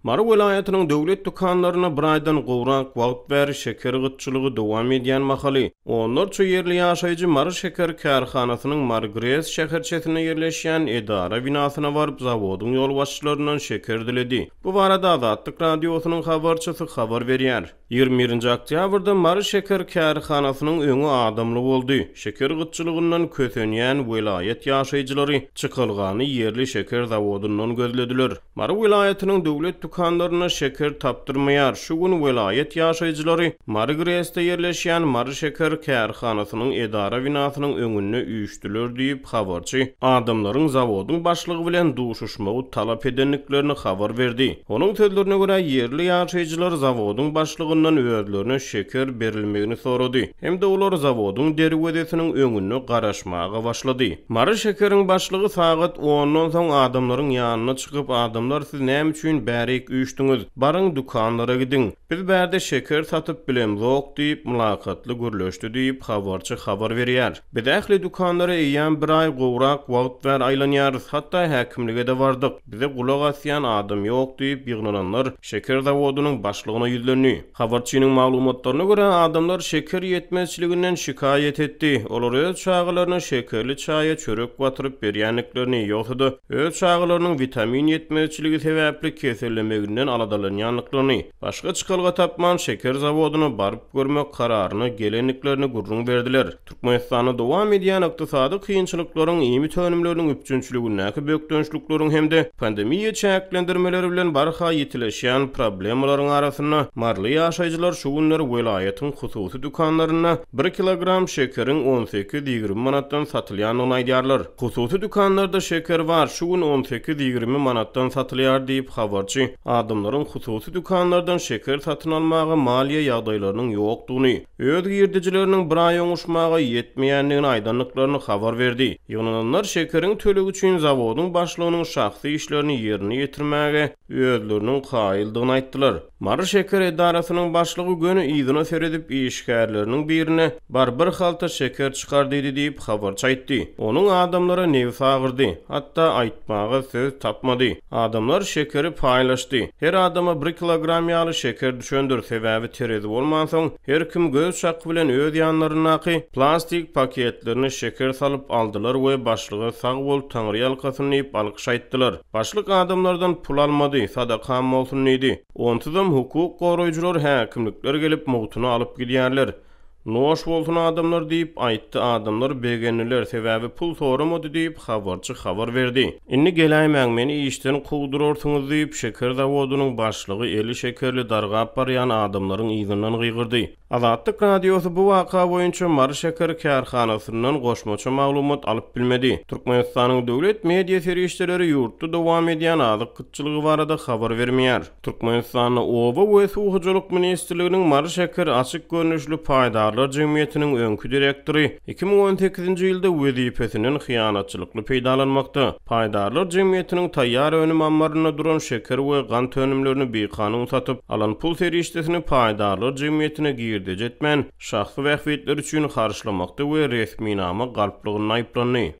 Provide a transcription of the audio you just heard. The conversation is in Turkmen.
Mary welaýatynyň döwlet dükanlarynda bir aýdan gowrak wagt bäri şeker gytçylygy dowam edýän mahaly, onlarça ýerli ýaşaýjy Mary şeker kärhanasynyň Marygres şäherçesinde ýerleşýän edara binasyna baryp, zawodyň ýolbaşçylaryndan şeker diledi. Bu barada Azatlyk Radiosynyň habarçysy habar berýär. 21-nji oktýabrda Mary şeker kärhanasynyň öňi adamly boldy. Şeker gytçylygyndan kösenýän welaýat ýaşaýjylary çykalgany ýerli şeker zawodyndan gözlediler. Mary welaýatynyň döwlet dükanlarynda şeker tapdyrmaýar. Şu gün welaýat ýaşaýjylary Mary GRES-de ýerleşýän Mary şeker kärhanasynyň edara binasynyň öňünde üýşdüler diýip, habarçy adamlaryň zawodyň başlygy bilen duşuşmagy talap edendiklerini habar berdi. Onuň sözlerine görä, ýerli ýaşaýjylar zawodyň başlygyndan özlerine şeker berilmegini sorady hem-de olar zawodyň derwezesiniň öňünde garaşmaga başlady. Mary şekeriň başlygy sagat ondan soň adamlaryň ýanyna çykyp, Adamlar siz näme üçin bärik üýşdüňiz? Baryň dükanlara gidiň. Biz bärde şeker satyp bilemzok diýip, mylakatly gürleşdi diýip, habarçy habar berýär. Biz ähli dükanlara eýýäm bir aý gowrak wagt bäri aýlanýarys, hatda häkimlige-de bardyk. Bize gulak asýan adam ýok diýip, ýygnananlar şeker zawodynyň başlygyna ýüzlendi. Habarçynyň maglumatlaryna görä, adamlar şeker ýetmezçiliginden şikaýat etdi. Olar öz çagalaryna şekerli çaýa çörek batyryp berýändiklerini, ýogsa-da, öz çagalarynyň witamin ýetmezçiligi sebäpli kesellemeginden aladalanýandyklaryny, başga çykalga tapman şeker zawodyna baryp görmek kararyna gelendiklerini gürrüň berdiler. Türkmenistanda dowam edýän ykdysady kynçylyklaryň, iýmit önümleriniň üpjünçiligindäki bökdençlikleriň hem-de pandemiýa çäklendirmeleri bilen barha ýitileşýän problemalaryň arasynda, maryly ýaşaýjylar şu günler welaýatyň hususy dükanlarynda bir kilogram şekeriň on sekiz-ýigrimi manatdan satylýandygyny aýdýarlar. Hususy dükanlarda şeker bar, şu gün on sekiz-ýigrimi manatdan satylýar diýip, habarçy adamlaryň hususy dükanlardan şeker satyn almaga maliýe ýagdaýlarynyň ýokdugyny, öz girdejileriniň bir aý oňuşmaga ýetmeýändigini aýdandyklaryny habar berdi. Ýygnananlar şekeriň tölegi üçin zawodyň başlygynyň şahsy işlerini ýerine ýetirmäge özleriniň kaýyldygyny aýtdylar. Mary şeker edarasynyň başlygy göni yzyna seredip işgärleriniň birine, Bar bir halta şeker çykar diýdi diýip, habarçy aýtdy. Onuň adamlara nebsi agyrdy. Hatda aýtmaga söz tapmady. Adamlar şekeri paýlaşdy. Her adama bir kilogram ýaly şeker düşendir, sebäbi terezi bolmansoň, her kim göz çaky bilen öz ýanlaryndaky plastik paketlerine şeker salyp aldylar we başlyga sag bol, taňryýalkasyn diýip alkyş aýtdylar. Başlyk adamlardan pul almady, sadakam bolsun diýdi. Onsuzam hukuk goraýjylar, häkimlikler gelip mugtuny alyp gidýärler. Noş bolsun adamlar diýip aýtdy adamlar begendiler sebäbi pul soramady diýip habarçy habar berdi. Indi geläýmäň meni işden kowdurarsyňyz diýip şeker zawodynyň başlygy eli şekerli dargap barýan adamlaryň yzyndan gygyrdy. Azatlyk Radiosy bu waka boýunça Mary şeker kärhanasyndan goşmaça maglumat alyp bilmedi. Türkmenistanyň döwlet media serişdeleri ýurtda dowam edýän azyk gytçylygy barada habar bermeýär. Türkmenistanda Oba we suw hojalyk ministrliginiň Mary şeker açyk görnüşli paýdarlar jemgyýetiniň öňki direktory 2018-nji ýylda wezipesinden hyýanatçylykly peýdalanmakda, paýdarlar jemgyýetiniň taýýar önüm ammarynda duran şeker we gant önümlerini bikanun satyp, alan pul serişdesini paýdarlar jemgyýetine girdeji etmän, şahsy bähbitleri üçin harçlamakda we resminama galplygynda aýyplandy.